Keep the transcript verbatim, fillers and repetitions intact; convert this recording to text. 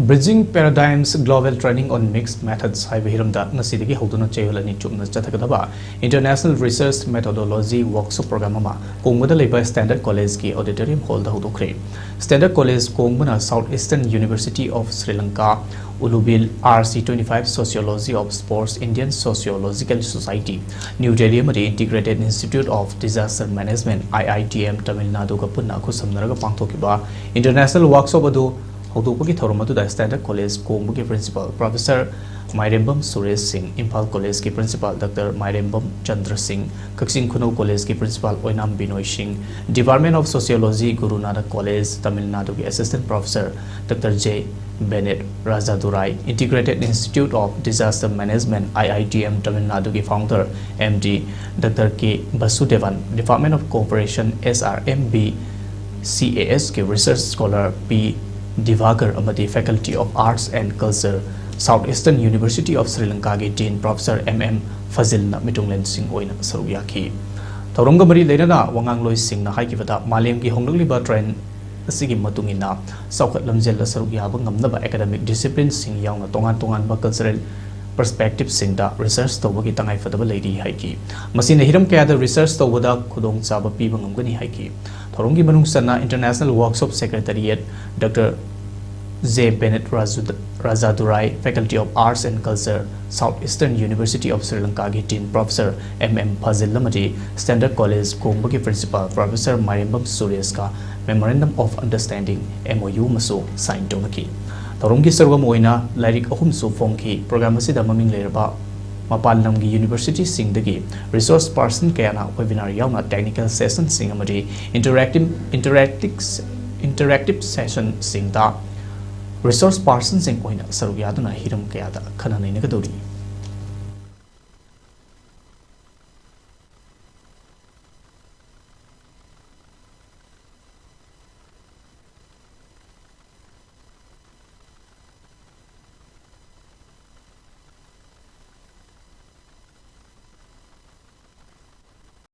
Bridging Paradigms, Global Training on Mixed Methods ꯍꯥꯏꯕ ꯍꯤꯔꯝꯗ ꯉꯁꯤꯗꯒꯤ ꯍꯧꯗꯨꯅ ꯆꯌꯣꯜ ꯑꯅꯤ ꯆꯨꯞꯅ ꯆꯠꯊꯒꯗꯕ International Research Methodology Workshop Program ꯑꯃ ꯀꯣꯡꯕꯗ ꯂꯩꯕ Standard Collegeꯀꯤ auditorium hallꯗ ꯍꯧꯗꯣꯛꯈ꯭ꯔꯦ꯫ Standard College ꯀꯣꯡꯕꯅ South Eastern University of Sri Lanka, Uluville, R C twenty-five Sociology of Sports, Indian Sociological Society, New Delhi ꯑꯃꯗꯤ Integrated Institute of Disaster Management, I I T M, Tamil Naduꯒ ꯄꯨꯟꯅ ꯈꯨꯠꯁꯝꯅꯔꯒ ꯄꯥꯡꯊꯣꯛꯈꯤꯕ International Workshop ꯑꯗꯨ ꯍꯧꯗꯣꯛꯄꯒꯤ ꯊꯧꯔꯝ ꯑꯗꯨꯗ Standard College ꯀꯣꯡꯕꯒꯤ Principal Professor ꯃꯥꯏꯔꯦꯝꯕꯝ Suresh ꯁꯤꯡ, Imphal Collegeꯀꯤ Principal Doctor ꯃꯥꯏꯔꯦꯝꯕꯝ Chandra ꯁꯤꯡ, ꯀꯛꯆꯤꯡ ꯈꯨꯅꯧ Collegeꯀꯤ Principal ꯑꯣꯏꯅꯥꯝ ꯕꯤꯅꯣꯏ ꯁꯤꯡ, Department of Sociology, Guru Nanak College, Tamil Naduꯒꯤ Assistant Professor Doctor J Bennett Rajadurai, Integrated Institute of Disaster Management, I I T M, Tamil Naduꯒꯤ founder M D Doctor K Vasudevan, Department of Cooperation, S R M B, C A Sꯀꯤ research scholar P Divakar ꯑꯃꯗꯤ Faculty of Arts and Culture, South Eastern University of Sri Lankaꯒꯤ Dean Professor M M Fazilꯅ ꯃꯤꯇꯨꯡꯂꯦꯟꯁꯤꯡ ꯑꯣꯏꯅ ꯁꯔꯨꯛ ꯌꯥꯈꯤ꯫ ꯊꯧꯔꯝꯒ ꯃꯔꯤ ꯂꯩꯅꯅ ꯋꯥꯉꯥꯡꯂꯣꯏꯁꯤꯡꯅ ꯍꯥꯏꯈꯤꯕꯗ, ꯃꯥꯂꯦꯝꯒꯤ ꯍꯣꯡꯂꯛꯂꯤꯕ trend ꯑꯁꯤꯒꯤ ꯃꯇꯨꯡ ꯏꯟꯅ ꯆꯥꯎꯈꯠ ꯂꯝꯖꯦꯜꯗ ꯁꯔꯨꯛ ꯌꯥꯕ ꯉꯝꯅꯕ academic disciplineꯁꯤꯡ ꯌꯥꯎꯅ ꯇꯣꯉꯥꯟ ꯇꯣꯉꯥꯟꯕ cultural perspectiveꯁꯤꯡꯗ research ꯇꯧꯕꯒꯤ ꯇꯉꯥꯏꯐꯗꯕ ꯂꯩꯔꯤ ꯍꯥꯏꯈꯤ꯫ ꯃꯁꯤꯅ ꯍꯤꯔꯝ ꯀꯌꯥꯗ research ꯇꯧꯕꯗ ꯈꯨꯗꯣꯡꯆꯥꯕ ꯄꯤꯕ ꯉꯝꯒꯅꯤ ꯍꯥꯏꯈꯤ꯫ ꯊꯧꯔꯝꯒꯤ ꯃꯅꯨꯡ ꯆꯟꯅ International Workshop Secretariat Doctor J Bennett Raju-, Rajadurai, Faculty of Arts and Culture, South Eastern University of Sri Lankaꯒꯤ Dean Professor M M Fazil ꯑꯃꯗꯤ Standard College ꯀꯣꯡꯕꯒꯤ Principal Professor ꯃꯥꯏꯔꯦꯝꯕꯝ ꯁꯨꯔꯦꯁꯀ Memorandum of Understanding, M O U, ꯑꯃꯁꯨ sign ꯇꯧꯅꯈꯤ꯫ ꯊꯧꯔꯝꯒꯤ ꯁꯔꯨꯛ ꯑꯃ ꯑꯣꯏꯅ ꯂꯥꯏꯔꯤꯛ ꯑꯍꯨꯝꯁꯨ ꯐꯣꯡꯈꯤ꯫ Program ꯑꯁꯤꯗ ꯃꯃꯤꯡ ꯂꯩꯔꯕ ꯃꯄꯥꯟ ꯂꯝꯒꯤ universityꯁꯤꯡꯗꯒꯤ resource person ꯀꯌꯥꯅ webinar ꯌꯥꯎꯅ technical sessionꯁꯤꯡ ꯑꯃꯗꯤ interactive, interactive, interactive sessionꯁꯤꯡꯗ resource personꯁꯤꯡ ꯑꯣꯏꯅ ꯁꯔꯨꯛ ꯌꯥꯗꯨꯅ ꯍꯤꯔꯝ ꯀꯌꯥꯗ ꯈꯟꯅ ꯅꯩꯅꯒꯗꯧꯔꯤ꯫